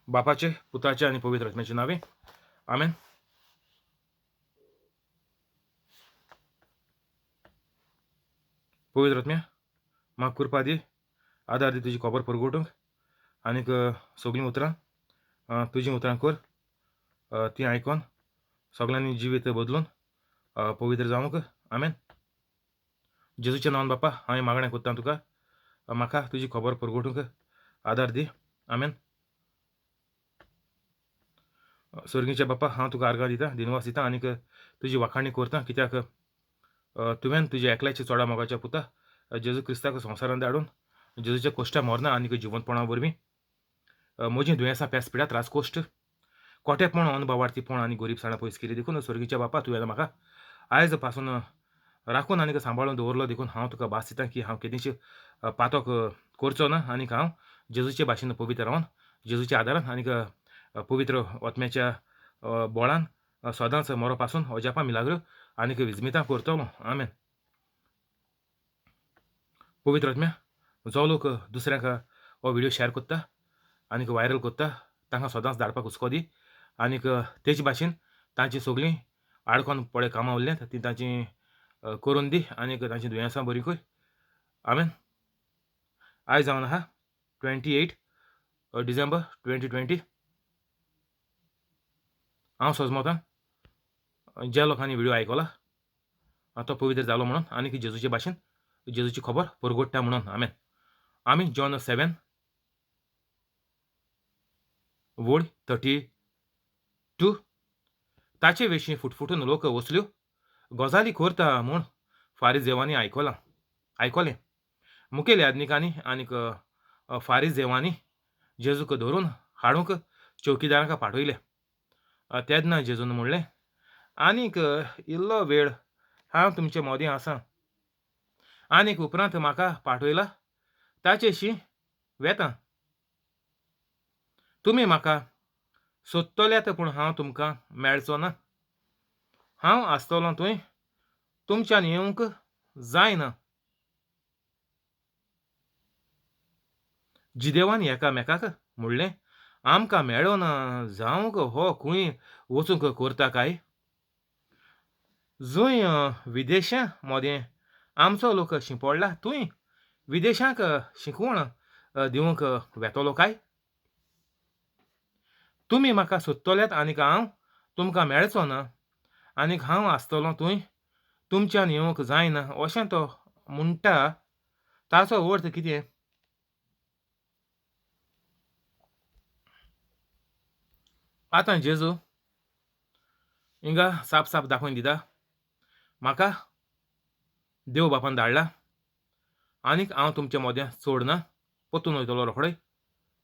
बापाचे, पुताचे आनी पवित्र आत्म्याचे नांवे, आमेन. पवित्र आत्म्या, म्हाका कृपा दी, आदार दी तुजी खबर परगटूंक आनीक सगळीं उतरां तुजीं उतरां कर, तीं आयकोन सगळ्यांनी जिवीत बदलून पवित्र जावंक. आमेन. जेजूच्या नांवान बापा हांवें मागणें करता तुका, म्हाका तुजी खबर परगटूंक आदार दी. आमेन. सर्गीच्या बापा, हांव तुका आर्गां दिता, दिनवास दिता आनीक तुजी वाखाणी करता, कित्याक तुवें तुज्या एकल्याच्या चोडा मोगाच्या पुता जेजू क्रिस्ताक संवसारांत धाडून जेजूच्या कोश्टा मरना आनीक जिवंतपणा वरवीं म्हजीं दुयेंसां, पेस, पिडा, त्रास, कोश्ट, कोटेपण, अनभावार्थीपण आनी गरीबसाणां पयस केली. देखून सर्गीच्या बापा तुवें म्हाका आयज पासून राखून आनीक सांबाळून दवरलो. देखून हांव तुका भास दिता की हांव केदींच पातक करचो ना आनीक हांव जेजूचे भाशेन पवित्र रावन जेजूच्या आदारान आनीक पवित्र आत्म्याच्या बोळान सदांच मरो पासून अजापां, मिलाग्रो आनीक विजमितां करतलो. आमेन. पवित्र आत्म्या, जो लोक दुसऱ्यांक हो व्हिडियो शेअर करता आनीक व्हायरल करता तांकां सदांच धाडपाक हुस्को दी आनीक तेचे भाशेन तांची सगळीं आडकोन पळय कामां उरल्यात ती तांची करून दी आनीक तांची दुयेंसां बरी कर. आमेन. आयज जावन आहा 28 डिसेंबर 2020. हांव सजमतां ज्या लोकांनी व्हिडियो आयकला तो पवित्र जालो म्हणून आनीक जेजूचे भाशेन जेजूची खबर परगोडटा म्हणून. आमेन. आमी जॉन 7 वोळ 32 ताचे विशीं फुटफुटून लोक वसल्यो गजाली करता म्हूण फारिजेवांनी आयकलें. मुखेल याज्ञिकांनी आनीक फारिजेवांनी जेजूक धरून हाडूंक चौकीदारांक पाठयले. तेन्ना जेजून म्हणलें, आनीक इल्लो वेळ हांव तुमचे मदीं आसा आनीक उपरांत म्हाका पाठयला ताचेशी वेता. तुमी म्हाका सोदतल्यात पूण हांव तुमकां मेळचो ना. हांव आसतलो थंय तुमच्यान येवंक जायना. जिदेवान एकामेकाक म्हणलें, आमकां मेळना जावंक हो खंय वचूंक करता काय? जंय विदेशां मदें आमचो लोक शिंपडला थंय विदेशांक शिकवण दिवंक वेतलो काय? तुमी म्हाका सोदतल्यात आनीक हांव तुमकां मेळचो ना आनीक हांव आसतलो थंय तुमच्यान येवंक जायना अशें तो म्हणटा. ताचो अर्थ कितें? आतां जेजू हिंगा साप साप दाखोवन दिता, म्हाका देव बापान धाडला आनीक हांव तुमचे मदें चड ना, परतून वयतलो रोखडो.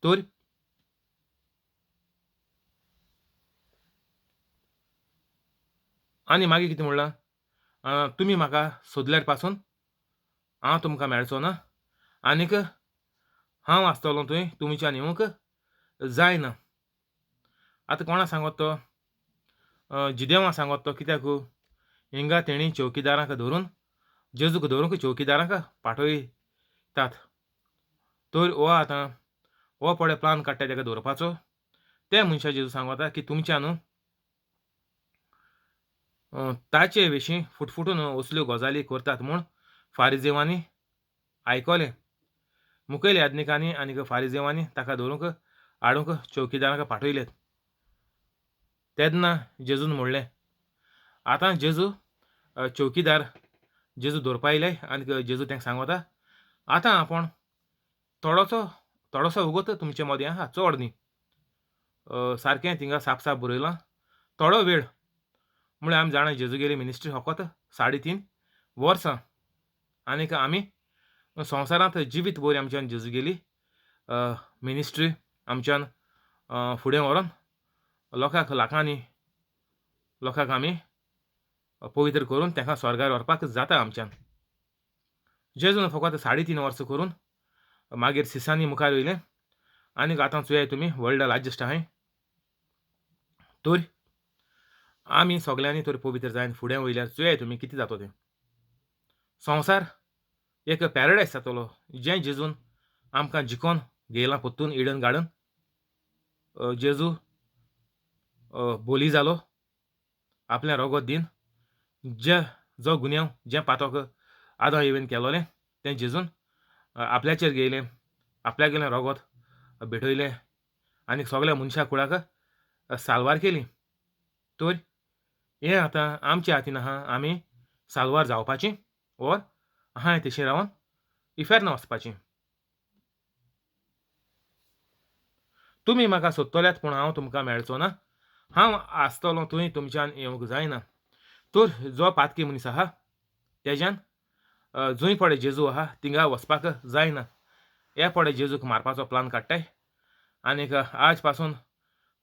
तर आनी मागीर कितें म्हणलां, तुमी म्हाका सोदल्यार पासून हांव तुमकां मेळचो ना आनीक हांव आसतलो थंय तुमच्यान येवंक जायना. आतां कोणा सांगत तो? जिदेवा सांगत तो. कित्याक हिंगा तेणी चौकीदारांक धरून जेजूक धरूंक चौकीदारांक पाठयतात. तर हो आतां हो पळय प्लान काडटा तेका दवरपाचो. ते मनशा जेजू सांगता की तुमच्यान ताचे विशीं फुटफुटून असल्यो गजाली करतात म्हूण फारिजेवांनी आयकलें. मुखेल याज्ञिकांनी आनी फारिजेवांनी ताका धरूंक हाडूंक चौकीदारांक पाठयलें. तेन्ना जेजून म्हणलें, आतां जेजू चौकीदार जेजू दवरपा येयले आनी जेजू तांकां सांगता, आतां आपूण थोडोसो वगत तुमचे मदें आहा, चड न्ही. सारकें थिंगा साप साप बरयलां, थोडो वेळ म्हळ्यार आमी जाणा जेजूगेली मिनिस्ट्री फकत 3.5 वर्सां आनीक आमी संवसारांत जिवीत बरी आमच्यान जेजूगेली मिनिस्ट्री आमच्यान फुडें व्हरोन लोकांक, लाखांनी लोकांक आमी पवित्र करून तांकां स्वर्गार व्हरपाक जाता आमच्यान. जेजून फकत 3.5 वर्सां करून मागीर सिसांनी मुखार येयलें आनीक आतां चोयाय तुमी वर्ल्ड लार्जस्ट आहाय. तर आमी सगल्यांनी तर पवित्र जायन फुडें वयल्यार चोयाय तुमी कितें जाता तें. संवसार एक पॅरडायज जातलो जें जेजून आमकां जिखोन घेयलां परतून इडन गार्डन. जेजू बोली जालो आपलें रोगोत दीन, जे जो गुन्यांव जें पातोक आदां इवेन केलोलें तें जेजून आपल्याचेर घेयलें, आपल्यागेलें रोगोत भेटयलें आनी सगल्या मनशा कुळाक साल्वार केली. तर हें आतां आमच्या हातीन आहा, आमी साल्वार जावपाची ओर आहाय तशें रावन इफेर्ना वचपाचें. तुमी म्हाका सोदतल्यात पूण हांव तुमकां मेळचो ना, हांव आसतलो थंय तुमच्यान येवंक जायना. तर जो पातकी मनीस आहा तेज्यान जंय पडे जेजू आहा थिंगा वचपाक जायना. हे पडे जेजूक मारपाचो प्लान काडटाय आनीक आज पासून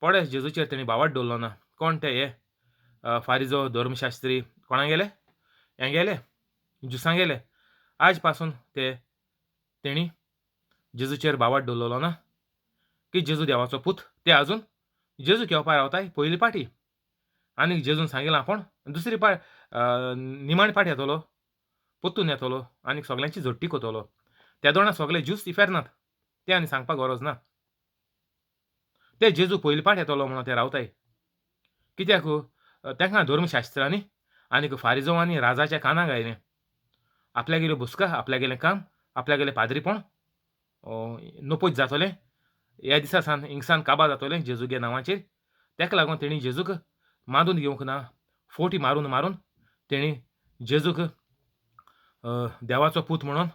पडे जेजूचेर तेणी भावाट दवरलो ना. कोण ते हे फारिजो धर्मशास्त्री कोणा गेले हें गेले जुसां गेले, आज पासून ते तेणी जेजूचेर भावाट दवरलो ना की जेजू देवाचो पूत. ते आजून जेजूक येवपा रावताय पयली पाटी आनीक जेजून सांगिलां आपूण दुसरी पाट निमाणी पाट येतलो, पोत्तून येतलो आनीक सगल्यांची झोट्टी कोतलो. त्या दोणा सगळे ज्यूस इफेर्नात, ते आनी सांगपाक गरज ना. ते जेजू पयली पाट येतलो म्हणून ते रावताय, कित्याक तांकां धर्मशास्त्रांनी आनीक फारिजोवांनी राजाच्या कानाक आयलें आपल्यागेल्यो बुसका, आपल्यागेलें काम, आपल्यागेलें पाद्रीपण नपोज जातलें, ह्या दिसा सान हिंगसान काबार जातलें जेजूगे नांवाचेर. ताका लागून तेणी जेजूक मांदून घेवंक ना, फोटी मारून मारून तेणी जेजूक देवाचो पूत म्हणून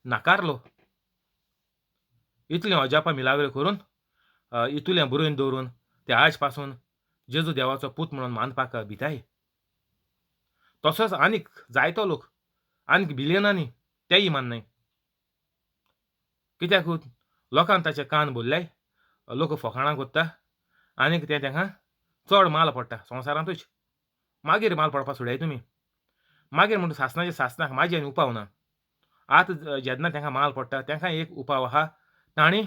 नाकारलो. इतलें अजापां मिलाग्र करून इतुलें बरोवन दवरून ते आज पासून जेजू देवाचो पूत म्हणून मानपाक भिताय. तसोच आनीक जायतो लोक आनीक बिलियनांनी तेय माननाय, कित्याक लोकान ताचे कान भरल्याय, लोक फोकाणां कोत्ता आनीक तें तांकां चड माल पडटा संवसारांतूच. मागीर माल पडपा सोडाय तुमी, मागीर म्हणटा सासणाचे सासणाक माजी आनी उपाव ना. आतां जेन्ना तांकां माल पडटा तांकां एक उपाव आहा, तांणी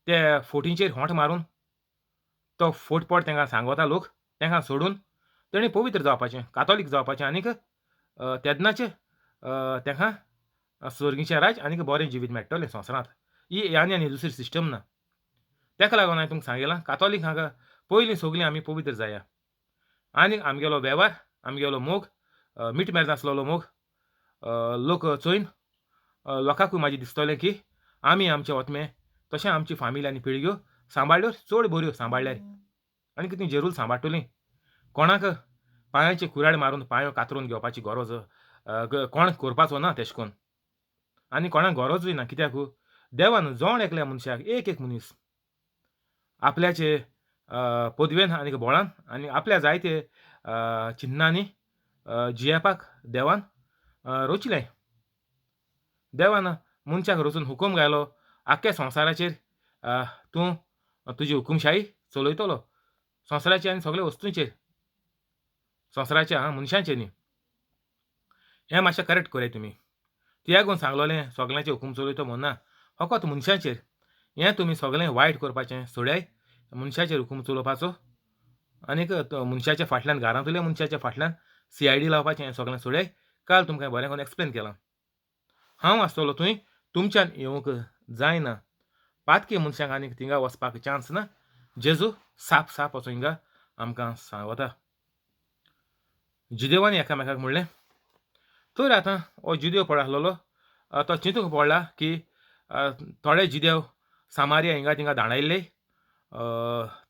ते फोटींचेर होंट मारून तो फोट पड तांकां सांगता लोक, तांकां सोडून तेणी पवित्र जावपाचें, कातोलीक जावपाचें आनीक तेन्नाचें तांकां स्वर्गीचें राज आनीक बरें जिवीत मेळटलें संवसारांत. ही आनी आनी दुसरी सिस्टम ना. ताका लागून हांवें तुमकां सांगिलां कातोलीक हांगा पयलीं सगळीं आमी पवित्र जाया आनी आमगेलो वेव्हार, आमगेलो मोग, मीठ मेरत आसलेलो मोग लोक चोयन लोकांकूय मागीर दिसतलें की आमी आमचे ओतमे तशें आमची फामिली आनी पिळग्यो सांबाळ्ळ्यो चड बऱ्यो सांबाळ्ळ्यार आनी कितें जेरूल सांबाळटलीं. कोणाक पांयाचे कुराड मारून पांयो कातरून घेवपाची गरज कोण करपाचो ना तेश कोन्न आनी कोणाक गरजूय ना, कित्याक देवान जण एकल्या मनशाक एक एक मनीस आपल्याचे पदवेन आनी बोळान आनी आपल्या जायते चिन्नांनी जियेवपाक देवान रचलें. देवान मनशाक रचून हुकूम घालो आख्ख्या संवसाराचेर तूं तुजी हुकुमशाही चलयतलो, संवसाराचेर आनी सगल्या वस्तूंचेर, संवसाराच्या आं मनशांचेर न्ही. हें मातशें करेक्ट कराय तुमी. तियागून सांगलोलें सगल्यांचे हुकूम चलयतो म्हूण ना, फकत मनशांचेर. हें तुमी सगळें वायट करपाचें सोडाय, मनशाचेर हुकूम चलोवपाचो आनीक मनशाच्या फाटल्यान घरांतल्या मनशाच्या फाटल्यान CID लावपाचें हें सगळें सोडाय. काल तुमकां बरें करून एक्सप्लेन केलां. हांव आसतलो थंय तुमच्यान येवंक जायना. पातकी मनशांक आनीक थिंगा वचपाक चान्स ना. जेजू साप साप असो हिंगा आमकां सांगता. जुदेवान एकामेकाक म्हणलें, तर आतां हो जुदेव पड आसलेलो तो चिंतूंक पडला की थोडे जुदेव सामारिया हिंगा थिंगा धांवडायल्ले,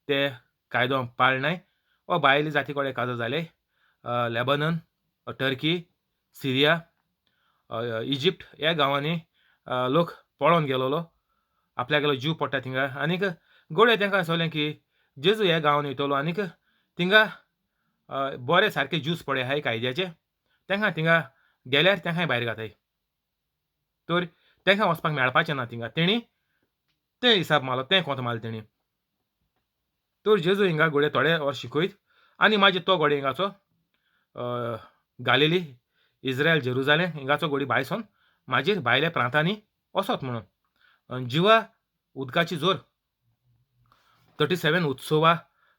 ते कायदो पाळनाय वा भायले जाती कडेन काजार जाले, लेबनन, टर्की, सिरिया, इजिप्ट ह्या गांवांनी लोक पळोवन गेलोलो, आपल्यागेलो जीव पडटा थिंगा. आनीक गोडे तांकां दिसलें की जेजू ह्या गांवांनी वयतलो आनीक थिंगा बरे सारके ज्यूस पडे आहाय कायद्याचे, तांकां थिंगा गेल्यार तांकांय भायर घाताय, तर तांकां वचपाक मेळपाचें ना थिंगा. तेणी तें हिसाब मारलो, तें कोंत मारलें तेणी. तर जेजू हिंगा घोडे थोडे वर शिकयत आनी मागीर तो घोडे हिंगाचो गालेली, इज्रायल, जेरुजालेम हिंगाचो घोडी भायर सोन मागीर भायल्या प्रांतांनी वचत म्हणून. जिवा उदकाची जोर 37 उत्सवा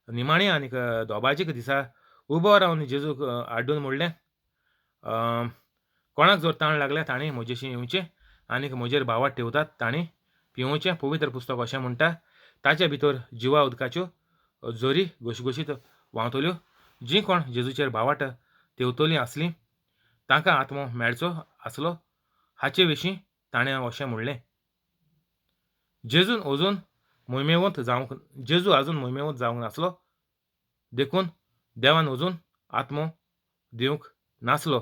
निमाणे आनीक दोबाजीक दिसा उबो रावन जेजूक आड्डून म्हणलें, कोणाक जर ताण लागल्या ताणें म्हजेशी येवचें आनीक म्हजेर भावाट ठेवतात ताणें पिवोवचें. पवित्र पुस्तक अशें म्हणटा, ताच्या भितर जिवा उदकाच्यो जोरी घोशघोशीत व्हांवतल्यो. जीं कोण जेजूचेर भावाट तेवतलीं आसलीं तांकां आत्मो मेळचो आसलो. हाचे विशीं ताणें अशें म्हणलें. जेजून अजून मोहिमेवंत जावंक जेजू आजून मोहिमेवंत जावंक नासलो, देखून देवान अजून आत्मो दिवंक नासलो.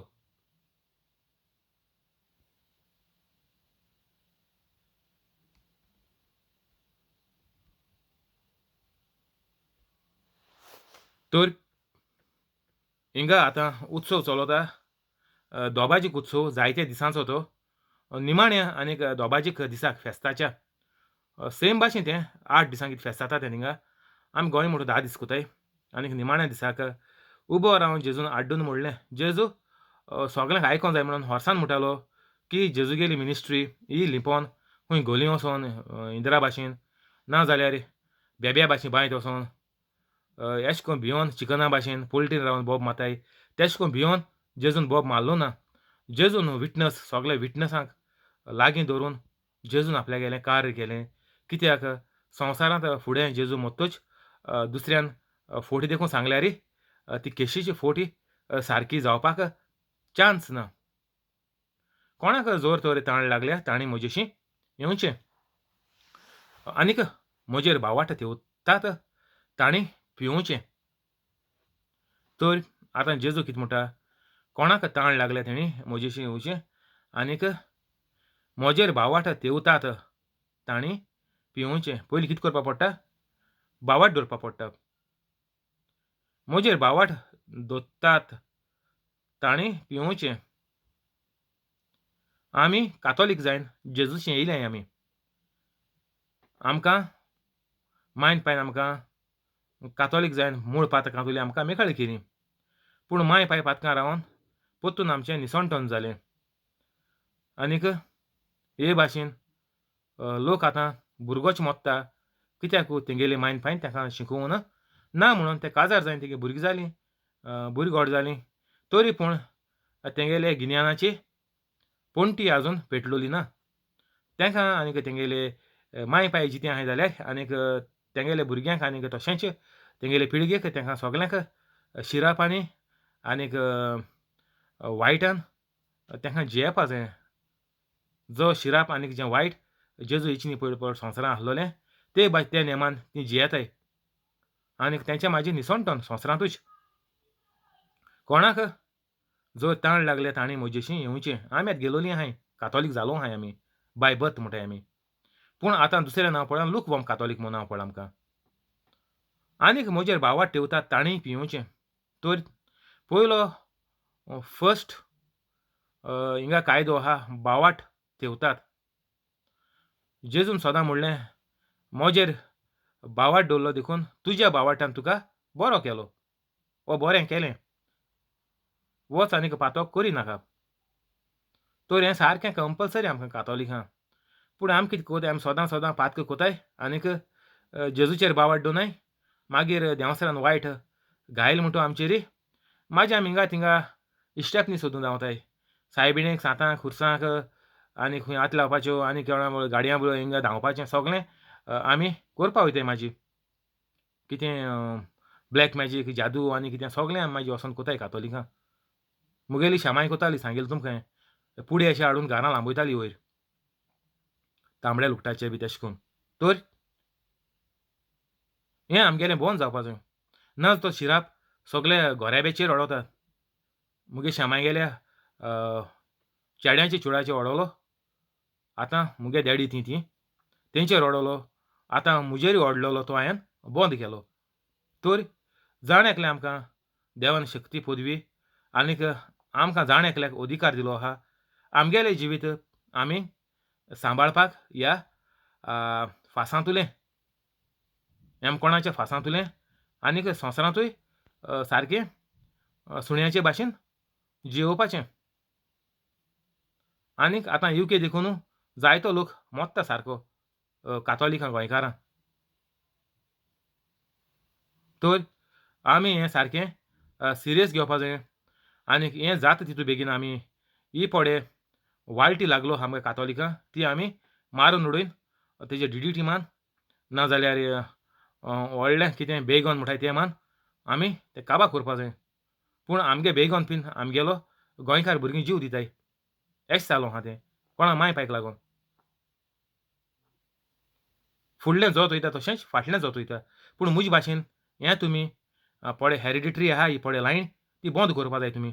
तर हिंगा आतां उत्सव चलता, दोबाजीक उत्सव जायते दिसांचो तो निमाण्या आनीक दोबाजीक दिसाक फेस्ताच्या सेम भाशेन तें 8 दिसांक कितें फेस्त जाता तें हिंगा. आमी गोंय म्हणटा 10 दीस कोताय. आनीक निमाण्या दिसाक उबो रावन जेजून आड्डून म्हणलें. जेजू सगल्यांक आयकोंक जाय म्हणून हॉर्सान म्हणटालो की जेजूगेली मिनिस्ट्री ही लिपोन खंय गोली वचोन इंदिरा भाशेन, ना जाल्यार बेब्या भाशेन बांयत वचोन, एश कोन भियोन चिकना भाशेन पोल्ट्रीन रावन बोब माताय, तेश कोन भियोन जेजून बोब मारलो ना. जेजून विटनस सगळे विटनसांक लागीं धरून जेजून आपल्यागेलें कार्य केलें. कित्याक संवसारांत फुडें जेजू मत्तूच दुसऱ्यान फोटी देखून सांगल्यार ती केशीची फोटी सारकी जावपाक चान्स ना. कोणाक जोर तोर ताण लागल्या तांणी म्हजेशी येवचें आनीक म्हजेर भावाट तेवतात तांणी पिवचें. तर आतां जेजू कितें म्हणटा, कोणाक ताण लागल्या तेणी म्हजेशी येवचें आनीक म्हजेर भावाट तेवतात तांणी पिवचें. पयलीं कितें करपाक पडटा, भावाट दवरपाक पडटा. म्हजेर भावाट दवरतात तांणी पिवचें. आमी कातोलीक जायन जेजूशी येयले आमी, आमकां मायन पायन आमकां कातोलीक जायन मूळ पातकां तुली आमकां मेकळी केली. पूण माय पाय पातकां रावन परतून आमचें निसणटण जालें. आनीक हे भाशेन लोक आतां भुरगोच मोत्ता, कित्याक तेंगेले मायन पायन तांकां शिकोवंक ना म्हणून ते काजार जायन तेगे भुरगीं जालीं, भुरगीं व्हड जालीं, तरी पूण तेंगेले गिन्यानाची पणटी आजून पेटलोली ना तांकां. आनीक तेंगेले माय पाय जितें आहाय जाल्यार आनीक तेंगेले भुरग्यांक आनीक तशेंच तेंगेले पिळगेक तांकां सगल्यांक शिराप आनी आनीक वायटान तांकां जियेवपा जाय. जो शिराप आनीक जें वायट जेजू इचनी पयर पयर संवसारांत आसलोलें ते त्या नेमान ती जियेताय आनीक तेंचे म्हाजी निसणटन संवसारांतूच. कोणाक जो ताण लागले तांणी म्हजेशी येवचें. आमी आतां गेलोली आहाय, कातोलीक जालो आहाय आमी, बाय बर्थ म्हणटाय आमी. पूण आतां दुसरें नांव पळोवन लूक वॉम कातोलीक म्हूण नांव पळय आमकां. आनीक म्हजेर भावाट ठेवतात तांणी पिवचें. तर पयलो फर्स्ट हिंगा कायदो आहा, भावाट ठेवतात. जेजून सदां म्हणलें म्हजेर भावाट दवरलो देखून तुज्या भावाटान तुका बरो केलो वो बरें केलें, वच आनीक पातक करी नाका. तर हें सारकें कंपल्सरी आमकां कातोलिकां. पूण आमी कितें कोताय, आमी सदां सदां पातक कोताय आनीक जेजूचेर भावाट दवरनाय. मागीर देंवसरान वायट घायल म्हणटा आमचेर, मागीर आमी हिंगा थिंगा इश्टेपनी सोदून धांवताय, सायबिणीक सांतांक खुर्सांक आनी खंय हात लावपाच्यो आनी केळ्या गाडयां बरो हिंगा धांवपाचें सगळें आमी करपा वयताय. मागीर कितें ब्लॅक मॅजीक जादू आनी कितें सगळें आमी मागीर वचोन कोताय कातोलिकां. मुगेली शामाय कोताली सांगेल तुमकां, पुडे अशें हाडून घरां लांबयताली वयर तांबड्या लुगटाचे बी तेश करून. तर हें आमगेलें बंद जावपा जाय. ना तो शिराप सगळे घोऱ्याब्याचेर उडोवतात. मुगे शामाय गेल्या चेड्यांचे चुडाचेर उडोवलो, आतां मुगे डॅडी ती ती तेंचेर उडोवलो, आतां मुजेरूय ओडलेलो तो हांवें बंद केलो. तर जाण एकलें आमकां देवान शक्ती पदवी आनीक आमकां जाण एकल्याक अधिकार दिलो आहा आमगेलें जिवीत आमी सांबाळपाक ह्या फासांतुलें, कोणाच्या फासांतुलें आनीक संवसारांतूय सारकें सुण्याचे भाशेन जियोवपाचें. आनीक आतां युके देखून जायतो लोक मोत्ता सारको कातोलिकां गोंयकारां. तर आमी हें सारकें सिरियस घेवपा जाय आनीक हें जाता तितू बेगीन आमी ही पडे वाळटी लागलो आमकां कातोलिकां ती आमी मारून उडोवन तेजे डिडी टिमान नाजाल्यार व्हडलें कितें बेगोन म्हणटाय तें मान आमी तें काबार करपा जाय. पूण आमगे बेगोन बीन आमगेलो गोंयकार भुरगीं जीव दिताय एश जालो आहा तें कोणा माय पायक लागून. फुडलें जोत वयता तशेंच फाटलें जोत वयता. पूण म्हजे भाशेन हें तुमी पळय हेरिडिटरी आहा ही पळय लायन ती बंद करपा जाय तुमी.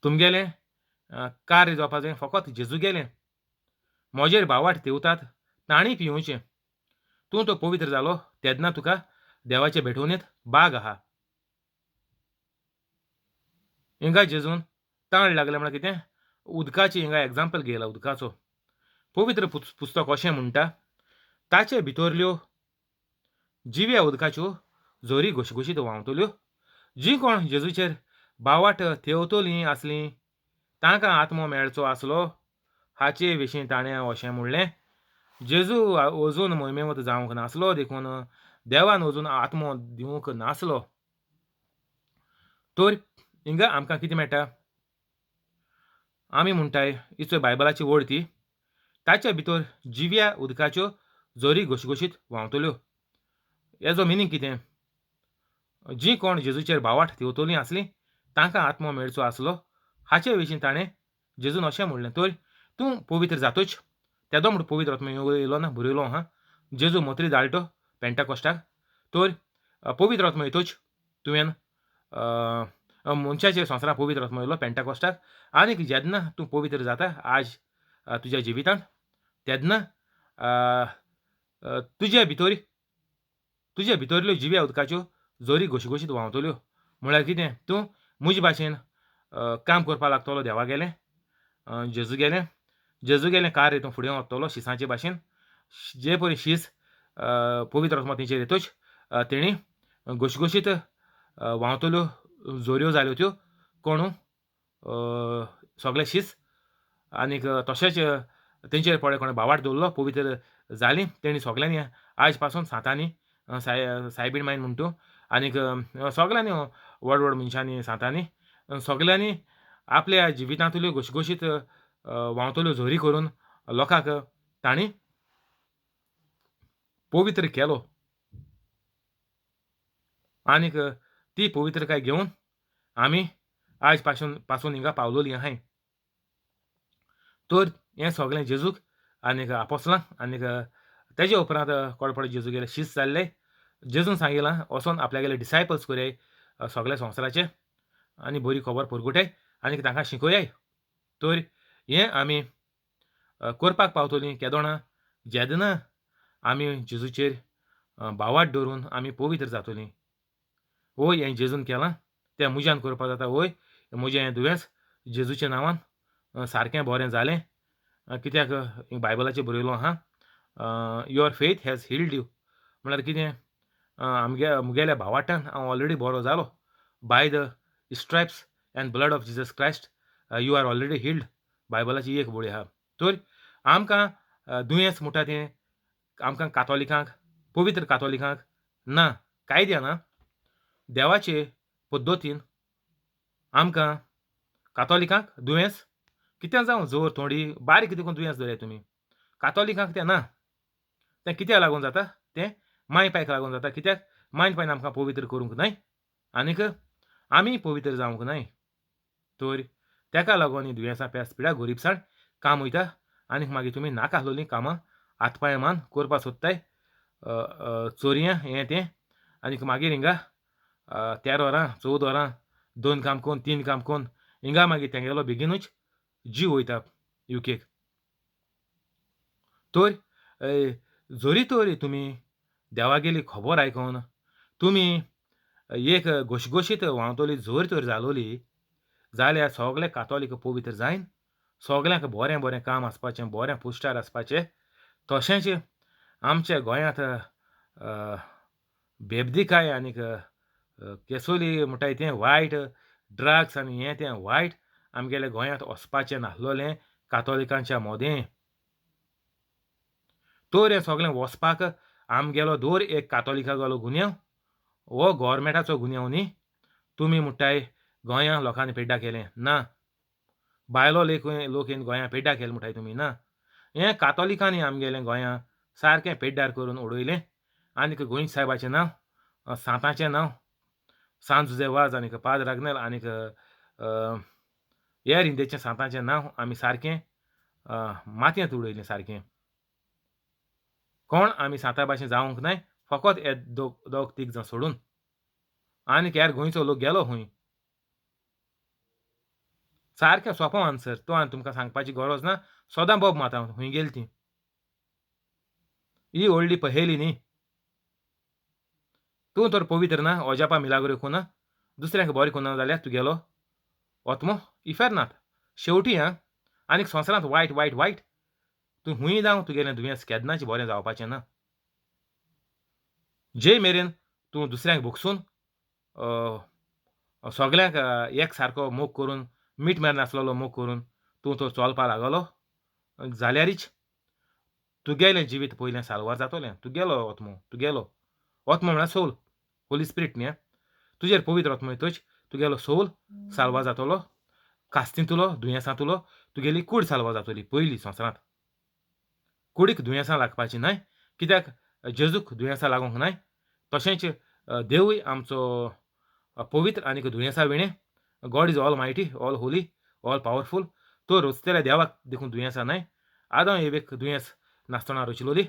तुमगेलें कार्य जावपा जाय फकत जेजू गेलें. म्हजेर भावार्थ तेवतात तांणी पियोवचें. तूं तो पवित्र जालो तेन्ना तुका देवाचे भेटवणेंत बाग आहा. हिंगा जेजून ताण लागलें म्हळ्यार कितें उदकाची हिंगा एग्जाम्पल घेयला उदकाचो. पवित्र पुस्तक अशें म्हणटा ताचे भितरल्यो जिव्या उदकाच्यो जोरी घोशघोशीत व्हांवतल्यो. जीं कोण जेजूचेर बावाट थेवतलीं आसलीं तांकां आत्मो मेळचो आसलो. हाचे विशीं ताणें अशें म्हणलें, जेजू अजून मोहिमेवत जावंक नासलो देखून देवान अजून आत्मो दिवंक नासलो. तर हिंगा आमकां कितें मेळटा? आमी म्हणटाय ही बायबलाची वळ ती ताच्या भितर जिव्या उदकाच्यो जोरी घोशघोशीत व्हांवतल्यो. हेजो मिनींग कितें? जीं कोण जेजूचेर भावार्थ थेवतलीं आसलीं तांकां आत्मो मेळचो आसलो. हाचे विशीं ताणें जेजून अशें म्हणलें, तर तूं पवित्र जातूच तेदो म्हूण पवित्र आत्मो येयलो ना बरयलो आहा. जेजू मोत्री दाळटो पेंटाकोस्टाक. तर पवित्र आत्मो येतूच तुवें मनशाचे संवसारांत पवित्र आत्मो येयलो पेंटाकोस्टाक. आनीक जेन्ना तूं पवित्र जाता आज तुज्या जिवितांत तेन्ना तुजे भितर तुजे भितरल्यो जिव्या उदकाच्यो जोरी घोशघोशीत व्हांवतल्यो. म्हळ्यार कितें? तूं म्हजे भाशेन काम करपाक लागतलो देवा गेलें जेजू गेलें. जेजू गेलें कार्य तूं फुडें वतलो शिसांचे भाशेन. जे पळय शीस पवित्र आत्मो तेंचेर येतूच तेणी घोशघोशीत व्हांवतल्यो जोऱ्यो जाल्यो त्यो कोणू सगळे शीस. आनीक तशेंच तेंचेर पळय कोणें भावार्थ दवरलो पवित्र जालीं तेणी सगल्यांनी आयज पासून सांतांनी सायबीण मायन म्हणटू आनीक सगल्यांनी व्हड व्हड मनशांनी सांतांनी सगल्यांनी आपल्या जिवितांतल्यो घोशघोशीत व्हांवतल्यो झोरी करून लोकांक तांणी पवित्र केलो. आनीक ती पवित्रकाय घेवन आमी आयज पासून हिंगा पावलोली आहाय. तर हें सगळें जेजूक आनीक आपोसलां. आनीक तेजे उपरांत कोडपडे जेजू गेले शीस जाल्ले. जेजून सांगिलां वचोन आपल्यागेले डिसायपल्स करयाय सगळे संवसाराचे आनी बरी खबर परगटाय आनीक तांकां शिकोयाय. तर हें आमी करपाक पावतलीं केदोणा जेन्ना आमी जेजूचेर भावार्थ दवरून आमी पवित्र जातलीं. वय हें जेजून केलां तें म्हज्यान करपाक जाता. वय म्हजें हें दुयेंस जेजूच्या नांवान सारकें बरें जालें. कित्याक बायबलाचेर बरयलो आहा your faith has healed you. म्हळ्यार कितें? आमगे मुगेल्या भावार्तान हांव ऑलरेडी बरो जालो. By the stripes and blood of Jesus Christ you are already healed. बायबलाची एक वळी आहा. तर आमकां दुयेंस म्हणटा तें आमकां कातोलिकांक पवित्र कातोलिकांक ना कायद्या ना. देवाचे पद्दतीन आमकां कातोलिकांक दुयेंस कितें जावं जोर थोडी बारीक देखून दुयेंस धरया तुमी कातोलिकांक तें ना. तें कित्याक लागून जाता? तें माय पायक लागून जाता. कित्याक मायन पायन आमकां पवित्र करूंक न्हय आनीक आमी पवित्र जावंक न्हय. तर तेका लागून ही दुयेंसां पेस पिड्या गोरीबसाण काम वयता आनीक मागीर तुमी नाका आसलोलीं कामां हातपांय मान करपाक सोदताय चोरयां हें तें. आनीक मागीर हिंगा 13 वरां 14 वरां 2 काम कोन 3 काम कोन हिंगा मागीर तेंगेलो बेगीनूच जीव वयता युकेक. तर जरी तर तुमी देवागेली खबर आयकोन तुमी एक घोशघोशीत व्हांवतली जोर तर जालोली जाल्यार सगळे कातोलीक पवित्र जायन सगळ्यांक बरें बरें काम आसपाचें बरें पोस्टार आसपाचें. तशेंच आमच्या गोंयांत बेबदिकाय आनीक केसोली म्हणटाय तें वायट ड्रग्स आनी हें तें वायट आमगेल्या गोंयांत वचपाचें नासलोलें कातोलिकांच्या मोदें. तर हें सगळें वचपाक आमगेलो दर एक कातोलिकागेलो गुन्यांव हो गोवोरमेंटाचो गुन्यांव न्ही. तुमी म्हणटाय गोंया लोकांनी पेड्ड्यार केलें ना. बायलो लोक गोंया पेड्ड्यार केलें म्हणटाय तुमी ना. हें कातोलिकांनी आमगेलें गोंयां सारकें पेड्ड्यार करून उडयलें. आनीक गोविंद सायबाचें नांव, सांताचें नांव, सांत जुझे वाज आनीक पाद्र आग्नेल आनीक हेर इंदेचें सांताचें नांव आमी सारकें मातयेंत उडयलें सारकें. कोण आमी सांता भाशेन जावंक नाय, फकत हे दोग तीग जाण सोडून आनीक हेर गोंयचो लोक गेलो खंय. सारकें सोंपो आन्सर तो आनी तुमकां सांगपाची गरज ना. सदां बोब मारता खंय गेली ती ही व्हडली पहेली न्ही. तूं तर पवित्र ना, अजापा मिलाग्रो कोना, दुसऱ्यांक बरें कोना जाल्यार तुगेलो आत्मो इफेर्नात शेवटी. आं, आनीक संवसारांत वायट वायट वायट तूं हुंय जावं तुगेलें दुयेंस केन्नाच बरें जावपाचें ना. जे मेरेन तूं दुसऱ्यांक भोगसून सगल्यांक एक सारको मोग करून मीठ मेर नासलेलो मोग करून तूं तो चलपा लागलो जाल्यारीच तुगेलें जिवीत पयलें साल्वार जातलें. तुगेलो आत्मो, तुगेलो आत्मो म्हळ्यार सोल, होली स्पिरीट न्ही. तुजेर पवित्र आत्मो येतच तुगेलो सोल साल्वार जातलो, कास्तींतलो दुयेंसांतलो तुगेली कूड साल्वार जातली. पयली संवसारांत कुडीक दुयेंसां लागपाची न्हय, कित्याक जेजूक दुयेंसां लागूंक नाय. तशेंच देवूय आमचो पवित्र आनीक दुयेंसां विणें. God is all mighty, all holy, all powerful. तो रचतल्या देवाक देखून दुयेंसां न्हय. आदां एवेक दुयेंस नासतना रचलोली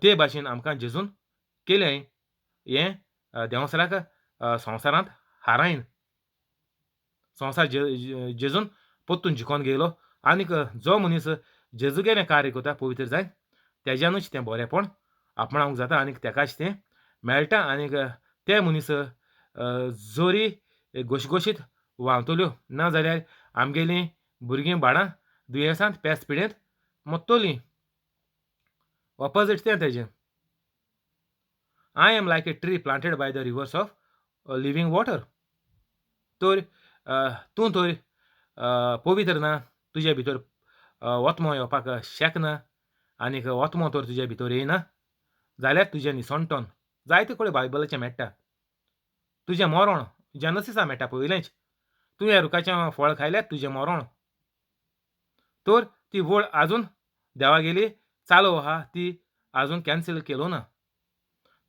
ते भाशेन आमकां जेजून केलें हें देंवसराक संवसारांत हारायन संवसार जेजून परतून जिखोन गेलो. आनीक जो मनीस जेजूगेलें कार्य करता पवित्र जायन तेज्यानूच तें बरेंपण आपणावंक जाता आनीक तेकाच तें मेळटा. आनीक ते मनीस जोरी घोशघोशीत व्हांवतल्यो ना जाल्यार आमगेलीं भुरगीं बाळां दुयेंसांत पेस पिडेंत मोत्तोलीं. ऑपोजीट तें तेजें. I am like a tree planted by the rivers of living water. तर तूं तर पवित्र ना, तुजे भितर ओत्मो येवपाक शकना आनीक ओत्मो तर तुजे भितर येयना जाल्यार तुजें निसणटन जायते कडेन बायबलाचें मेळटा. तुजें मरण जेनसिसा मेळटा पयलेंच. तूं ह्या रुखाचें फळ खायल्यार तुजें मरण. तर ती वळ आजून देवागेली चालू आहा, ती आजून कॅन्सल केलो ना.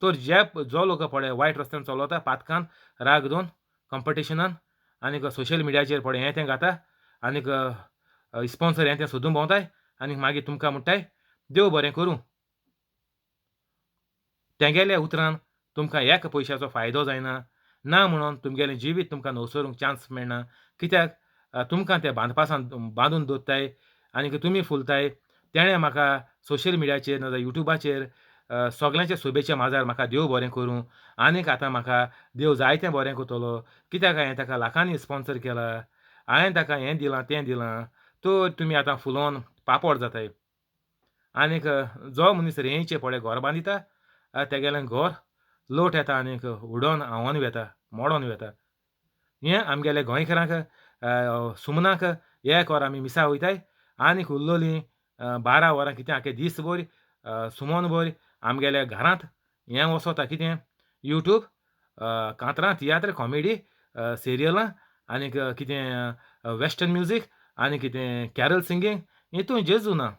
तर जे जो लोक पळय वायट रस्त्यान चलता पातकान राग दोन कॉम्पिटिशनान आनीक सोशल मिडियाचेर पळय हें तें घाता आनीक स्पॉन्सर हें तें सोदून भोंवताय आनीक मागीर तुमकां म्हणटाय देव बरें करूं. तेंगेल्या उतरान तुमकां एक पयशाचो फायदो जायना ना म्हणून तुमगेलें जिवीत तुमकां नवसरूंक चान्स मेळना. कित्याक तुमकां ते बांदपासान बांदून दवरताय आनीक तुमी फुलताय. तेणें म्हाका सोशल मिडियाचेर नाजाल्यार युट्यूबाचेर सगल्यांच्या सोबेच्या माजार म्हाका देव बरें करूं आनीक आतां म्हाका देव जायतें बरें करतलो. कित्याक हांवें ताका लाखांनी स्पॉन्सर केला, हांवें ताका हें दिलां तें दिलां. तर तुमी आतां फुलोन पापड जाताय. आनीक जो मनीस रेंचे पळय घर बांदिता तेगेलें घर लोट येता आनीक उडोन आंवोन वेता, मोडोन वेता. हें आमगेले गोंयकारांक सुमनाक एक वर आमी मिसा वयताय आनीक उरलोलीं 12 वरां कितें आख्खे दीस भर सुमन भर आमगेल्या घरांत हें वचोता कितें युट्यूब कांतरां तियात्र कॉमेडी सिरियलां आनीक कितें वेस्टर्न म्युजीक आनी कितें कॅरल सिंगींग हितून जेजू ना.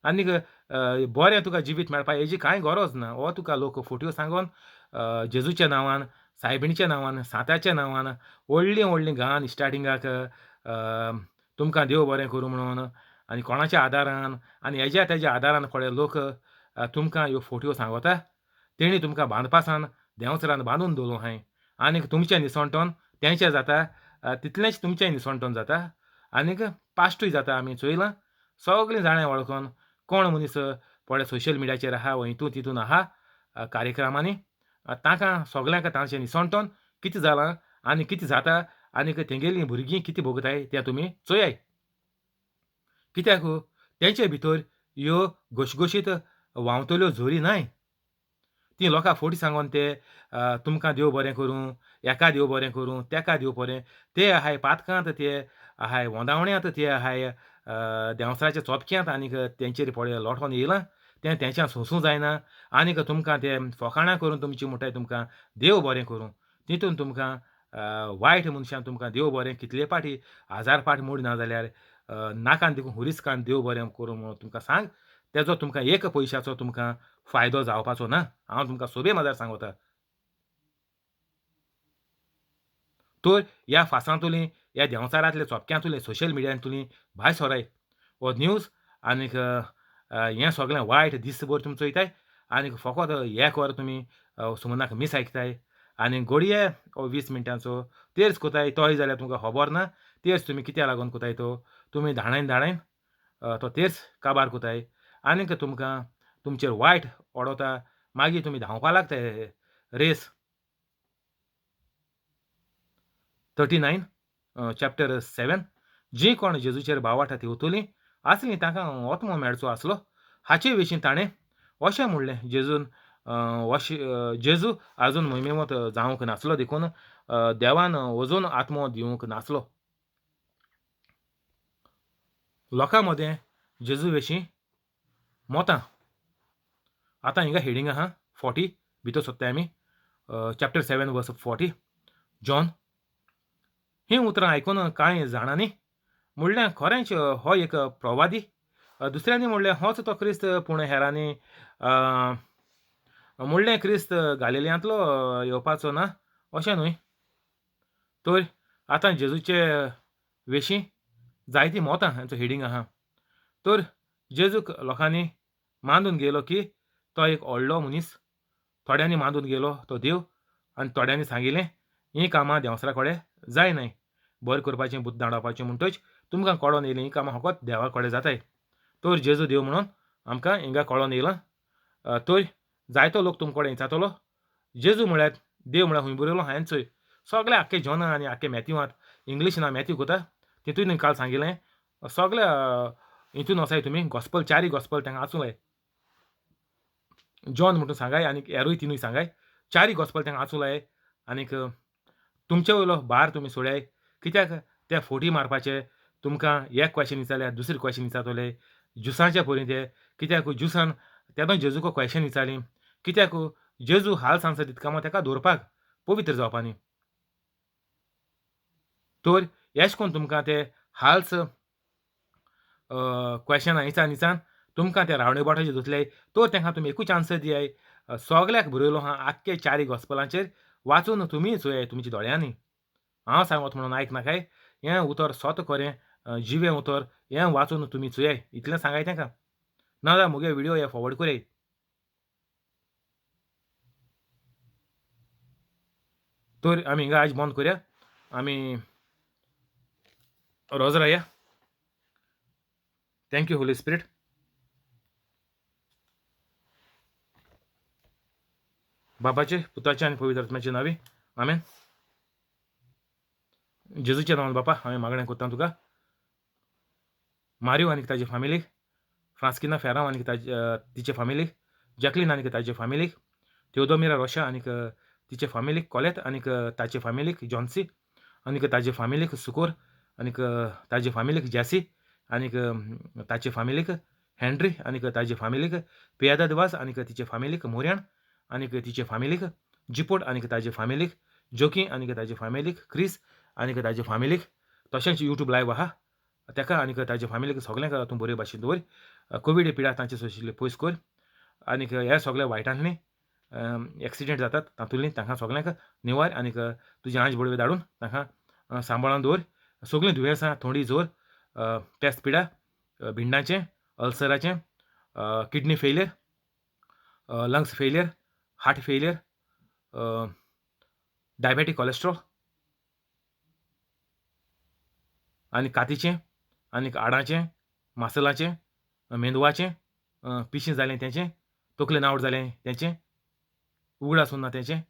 आनीक बरें तुका जिवीत मेळपा हेजी कांय गरज ना. हो तुका लोक फोट्यो सांगोन जेजूच्या नांवान, सायबिणीच्या नांवान, सांताच्या नांवान व्हडलीं व्हडलीं गान स्टार्टिंगाक तुमकां देव बरें करूं म्हणून आनी कोणाच्या आदारान आनी हेज्या तेज्या आदारान पळय लोक तुमकां ह्यो फोट्यो सांगता. तेणी तुमकां बांदपासान देंवचारान बांदून दवरलो हांवें आनीक तुमचें निसणटन तेंचें जाता तितलेंच तुमचें निसणटन जाता आनीक पाश्टूय जाता. आमी चोयलां सगळीं जाणां वळखोन कोण मनीस पळय सोशल मिडियाचेर आहा वा हितून तितून आहा कार्यक्रमांनी तांकां सगल्यांक तांचें निसणटन कितें जालां आनी कितें जाता आनीक तेंगेलीं भुरगीं कितें भोगताय तें तुमी चोयाय. कित्याक तेंचे भितर ह्यो घोशघोशीत व्हांवतल्यो झरी न्हय. तीं लोकां फटी सांगोन ते तुमकां देव बरें करूं, हेका देव बरें करूं, तेका देव बरें, ते आहाय पातकांत, ते आहाय वोंदावण्यांत, ते आहाय देंवचाराच्या चोपक्यांत आनीक तेंचेर पळय लोटोन येयलां तें तेंच्यान सोंसूं जायना आनीक तुमकां ते फोकाणां करून तुमची म्हणटाय तुमकां देव बरें करूं. तितून तुमकां वायट मनशान तुमकां देव बरें कितले पाटी हजार पाट मोड ना जाल्यार नाकान देखून हुरीस कान देव बरें करूं म्हणून तुमकां सांग, तेजो तुमकां एक पयशाचो तुमकां फायदो जावपाचो ना. हांव तुमकां सोबे माजार सांगता. तर ह्या फासांतुली, ह्या देंवचारांतले चोपक्यांतुले, सोशल मिडियांतुली भायर सराय हो न्यूज आनीक हें सगळें वायट दीसभर तुमी चोयताय आनीक फकत एक वर तुमी सुमनाक मीस आयकताय आनी घडये हो 20 मिनटांचो तेर्स कोताय तोय जाल्यार तुमकां खबर ना तेर्स तुमी कित्याक लागून कोताय तो तुमी धाणायन धाणायन तो तेर्स काबार कोताय आनीक तुमकां तुमचेर वायट ओडोता. मागीर तुमी धांवपा लागताय रेस. 39 चॅप्टर 7 जी कोण जेजूचेर भावार्थ थेवतलीं आसलीं तांकां ओत्मो मेळचो आसलो. हाचे विशीं ताणें अशें म्हणलें, जेजून जेजू आजून मोहिमेमत जावंक नासलो देखून देवान अजून आत्मो दिवंक नासलो. लोकां मदें जेजू विशीं मतां. आतां हिंगा हेडींग आहा 40 भितर सोदताय आमी चॅप्टर 7 वर्स 40. जॉन हीं उतरां आयकून कांय जाणांनी म्हणलें खरेंच हो एक प्रवादी. दुसऱ्यांनी म्हणलें होच तो क्रिस्त. पूण हेरांनी म्हणलें क्रिस्त गालिलियांतलो येवपाचो ना अशें न्हय. तर आतां जेजूचे विशीं जायतीं मतां हांचो हेडींग आहा. तर जेजूक लोकांनी मानून गेलो की तो एक व्हडलो मनीस, थोड्यांनी मानून गेलो तो देव आनी थोड्यांनी सांगिल्लें हीं कामां देंवसरा कडेन जायनाय, बरें करपाचें बुद्द दांडोवपाचें म्हणटच तुमकां कळोन येयलीं हीं कामां फकत देवा कडेन जाताय. तर जेजू देव म्हणून आमकां हिंगा कळोन येयलां. तर जायतो लोक तुमचे कडेन विचारतलो जेजू म्हळ्यार देव म्हळ्यार खूंय बरयलो हांवें चोय सगळे आख्खे जॉना आनी आख्खे मॅथ्यूवांत इंग्लीश ना मॅथ्यू कोता तितून काल सांगिल्लें सगळे हितून वचाय तुमी गॉस्पल चारी गॉस्पल तांकां वाचूंक लाय. जॉन म्हणटून सांगाय आनी हेरूय तिनूय सांगाय चारी गॉस्पल तांकां वाचूंक लाय आनीक तुमचे वयलो भार तुमी सोडाय. कित्याक ते फोटी मारपाचे तुमकां एक क्वेशन विचारल्यार दुसरी क्वेशन विचारतले ज्युसांचे परी ते. कित्याक ज्युसान तेदो जेजूको क्वेशन विचारली कित्याक जेजू हाल सांगता तितकां ताका दवरपाक पवित्र जावपानी. तर एश कोन तुमकां ते हाल्स क्वेशनां विचार विचान तुमकां ते रावणे बोटाचे धुतले. तर तांकां तुमी एकूच आन्सर दियाय सगल्याक बरयलो आहा आख्खे चारी गॉस्पलांचेर वाचून तुमी चोयाय तुमच्या दोळ्यांनी. हांव सांगत म्हणून आयक नाकाय, हें उतर सत खरें जिवें उतर हें वाचून तुमी चोयाय इतलें सांगाय तांकां. नाजाल्यार मुगे विडियो हे फॉवर्ड कराय. तर आमी हिंगा आयज बंद करया. आमी रोज राया. Thank you Holi spirit. बाबाचे पुताचे आनी पवित्र आत्म्याचे नांवी आमेन. जेजूच्या नांवान बापा हांवें मागणें करता तुका मारियो आनी ताजे फामिलीक, फ्रांस्किना फेरांव आनी तिचे फामिलीक, जॅकलीन आनी ताजे फामिलीक, तेवदोमिरा रोशा आनी तिचे फामिलीक, कॉलेत आनी ताचे फामिलीक, जॉन्सी आनी ताजे फामिलीक, सुकोर आनी ताजे फामिलीक, जॅसी आनी ताचे फामिलीक, हेनरी आनी ताजे फामिलीक, पियादाद वास आनी तिचे फामिलीक, मोर्याण आनी तिचे फामिलीक, जिपोट आनी ताजे फामिलीक, जोकी आनी ताजे फामिलीक, क्रिस आनी ताजे फामिलीक, तशेंच युट्यूब लायव आहा ताका आनी ताजे फामिलीक सगळ्यांक तूं बरे भाशेन दवर. कोवीड पिडा तांचे सोशिल्ले पयस कर आनी हे सगळे वायटांतली एक्सिडेंट जातात तातूंतली तांकां सगळ्यांक निवार आनी तुजी आंज बडवे धाडून तांकां सांबाळून दवर. सगळीं दुयेंसां थोंडी जोर, पेस्त पिडा, भिंडाचें, अल्सराचें, kidney failure, lungs failure, heart failure, diabetic cholesterol आनी कातीचें आनी हाडांचें, मासलाचें, मेंदवाचें, पिशें जालें तेंचें, तकले नावड जालें तेंचें, उगडास उरना तेंचें,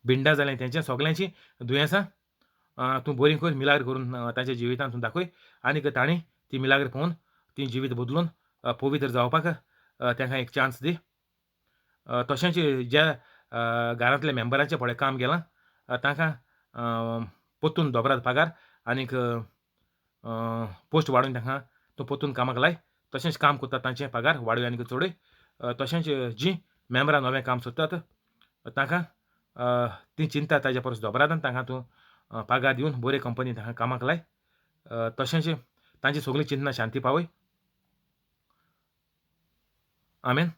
भिंडां जालें तेंचें, सगल्यांचीं दुयेंसां तूं बरीं कर, मिलाग्र करून तांच्या जिवितांत तूं दाखय आनीक तांणी ती मिलाग्र पळोवन ती जिवीत बदलून पवित्र जावपाक तांकां एक चान्स दी. तशेंच ज्या घरांतल्या मेंबरांचें पळय काम गेलां तांकां परतून दोबराद पगार आनीक पोस्ट वाडोवन तांकां तूं परतून कामाक लाय. तशेंच काम करता तांचे पगार वाडय आनीक चडय. तशेंच जीं मेंबरां नवें काम सोदतात तांकां ती चिंता ताज्या परस दोबरादान तांकां तूं पागार दिवन बरे कंपनी तांकां कामाक लाय. तशेंच तांची सगळीं चिंतना शांती पावय. आमेन.